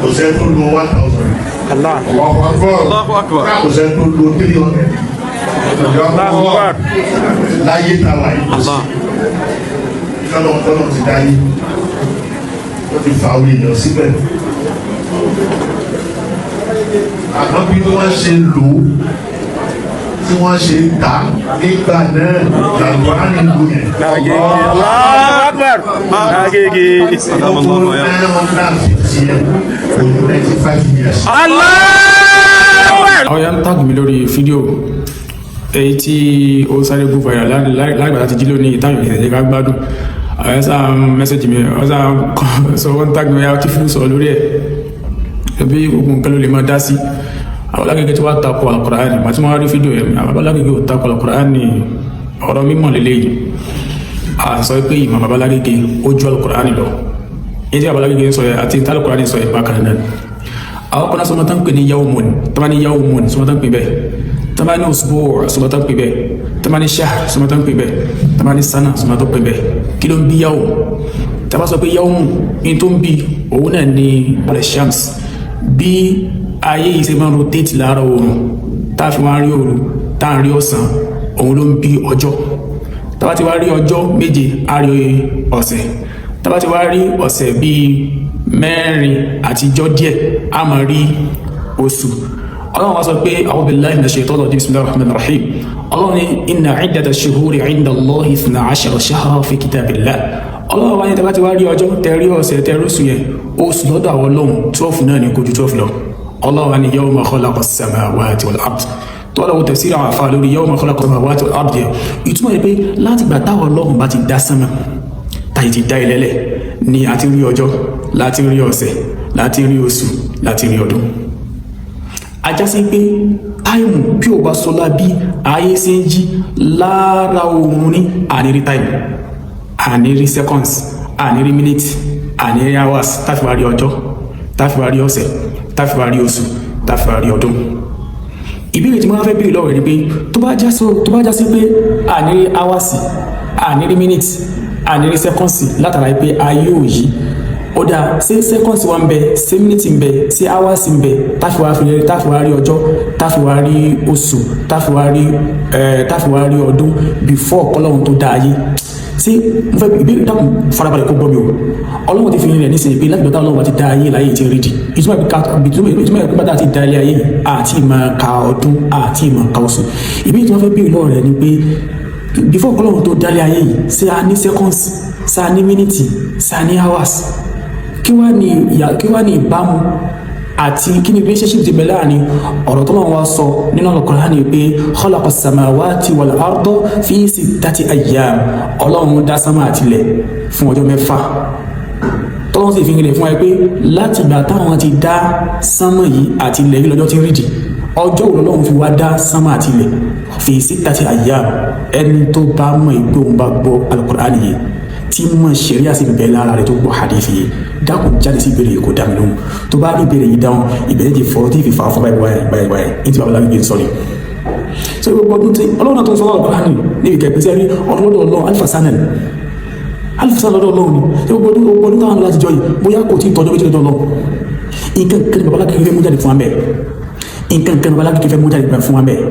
Kò sẹ́ni tó lo 1,000. Allah. Allahu Akbar. Allahu Akbar. Kò sẹ́ni tó lo 300. Allahu Akbar. Láyé táwa yìí. Allah. Kọ́lọ̀ kọ́lọ̀ ti dáyé. Ó ti fa orí èèyàn síbẹ̀. Àmọ́ bí wọ́n ṣe lò ó, tí wọ́n ṣe ń tà nígbà náà làwọn á nílò yẹn. Agége. Allahu Akbar. Agége. Allahu Akbar. 950 yẹn, kò ní 95 years. Allahu Akbar. Àwọn ya ń tag mi lórí fídíò èyí tí ó sáré go viral lágbàá láti jí lónìí ìtàn ìrìnàjò ká gbádùn. Àwọn sáà message mi, wọ́n sáà sọ, wọ́n tag mi ya kí fún sọ lórí ẹ̀ bí gbogbo nǹkan ló lè máa dá sí àwọn alágége tí wàá takò Al-Qur'ani. Màtí wọ́n rí fídíò yẹn, àwọn alágége ò takò Al-Qur'ani, ọ̀rọ̀ mímọ̀ lélẹ́yìí. À sọ pé ìmọ̀ bàbá alágége ó ju Al-Qur'ani lọ. Ní tí bàbá alágége ń sọ yẹn àti tí Al-Qur'ani sọ yẹn bákan náà. Àwọn kan náà sọmọ tán pè ní yawmun, tọ́ba ní yawmun, sọmọ tán pè bẹ́ẹ̀, tọ́ba ní usbu' sọmọ tán pè bẹ́ẹ̀, tọ́ba ní shahr sọmọ tán pè bẹ́ẹ̀, tọ́ba ní sana sọmọ tán pè bẹ́ẹ̀. Kí ló ń bí yawm? Tọ́ba sọ pé yawm ní tó ń bí òun náà ní ọ̀rẹ́ shams, bí ayé yìí ṣe máa ń rotate lára oòrùn, tá a fi wá rí òru, tá a rí ọ̀sán, òun ló ń bí ọjọ́. Tá bá ti wá rí ọjọ́ 7, á rí ọ̀sẹ̀. Tá bá ti wá rí ọ̀sẹ̀ bíi 4 àtijọ́ díẹ̀, á máa rí oṣù. Ọlọ́run wá sọ pé a'udhu billahi minash shaitanir rajim, bismillahir rahmanir rahim. Ọlọ́run ní inna iddata shuhuri 'inda Allahi ithna 'ashara shahran fi kitabillah. Ọlọ́run wá ní tá bá ti wá rí ọjọ́, tẹ rí ọ̀sẹ̀, tẹ rí oṣù yẹn, oṣù lọ́dọ̀ àwọn Ọlọ́run 12 náà ní, kò ju 12 lọ. Ọlọ́run wá ní yawma khalaqa as-samawati wal ard. Tọ́lá wo tafsir àwọn àfa lórí yawma khalaqa as-samawati wal ard yẹn, ìtumọ̀ yẹn pé láti gbà táwọn Ọlọ́run bá ti dá sánmà táyì ti dá ilẹ̀lẹ̀ ni a ti rí ọjọ́, láti rí ọ̀sẹ̀, láti rí oṣù, láti rí ọdún. Ajá sí pé time bí ò bá sọlá bí ayé ṣe ń jí lára oòrùn ní ànírí time, ànírí seconds, ànírí minutes, ànírí hours, táfi wá rí ọjọ́, táfi wá rí ọ̀sẹ̀, táfi wá rí oṣù, táfi wá rí ọdún. Ìbéèrè tí mo fẹ́ béèrè lọ́wọ́ rẹ̀ ni pé tó bá já sí pé ànírí hours, ànírí minutes, ànírí seconds látara pé ayé ò yí, ó dáa, ṣé seconds wa ń bẹ, ṣé minutes ń bẹ, ṣé hours ń bẹ, táfi wá rí ọjọ́, táfi wá rí oṣù, táfi wá rí ọdún before kọ́lọ́hún tó dá ayé? Ṣé mo fẹ́ ìbéèrè, dákun farabalẹ̀ kó gbọ́ mi o. Ọlọ́run ti fi rẹ̀ nísìnyí pé láti gbọ́dọ̀ Ọlọ́run ti dá ayé láyé ti rí di ìtumọ̀ ìpè bàtà ti dá ilé ayé àti ìmọ̀ ka ọdún àti ìmọ̀ ka oṣù. Ìbéèrè tí wọ́n fẹ́ béèrè lọ́wọ́ rẹ̀ ni pé before kọ́lọ́run tó dá ilé ayé yìí, ṣé a ní seconds, ṣé a ní minutes, ṣé a ní hours? Kí wá ní ìbámu àti kí ni relationship ti bẹ láàrin ọ̀rọ̀ tó lọ́wọ́ wa sọ nínú Al-Qur'ani pé khalaqa samawati wal arda fi sittati ayyam, Ọlọ́run dá sánmà àtilẹ̀ fún ọjọ́ 6, tọ́lọ́run sì fi ń rẹ̀ fún wa pé láti ìgbà táwọn ti dá sánmà yìí àti ilẹ̀ yìí lọ́jọ́ tí ń rìdì? Ọjọ́ wo lọ́lọ́run fi wá dá sánmà àti ilẹ̀ fi sittati ayyam? Ẹni tó bá mọ̀ ìgbé òun bá gbọ́ Al-Qur'ani yìí, tí mọ̀ ṣẹ̀ríà sì bẹ̀ lára rẹ̀, tó gbọ́ hadith yìí, dákun jáde sí ìbéèrè yìí kò dá mi lóhùn. Tó bá rí ìbéèrè yìí dáhùn, ìbéèrè ti fọ́ tí ìfìfà fọ́ báyìí báyìí báyìí báyìí ní ti bàbá lágbègbè sọ̀rọ̀. So gbogbo ọdún tí Ọlọ́run tó ń sọ Al-Qur'ani níbi kẹ̀kẹ́ sí ẹni ọdún lọ́dọ̀ Ọlọ́run, alifasana ni, alifasana lọ́dọ̀ Ọlọ́run ni. Gbogbo ọdún táwọn láti jọ yìí, bóyá kò tí ì tọ́jọ́ 2 lọ́dọ̀ Ọlọ́run. Nǹkan kan ní bàbá lágbègbè fẹ́ mú jáde fún wa bẹ́ẹ̀. Nǹkan kan ní bàbá lágbègbè fẹ́ mú jáde fún wa bẹ́ẹ̀.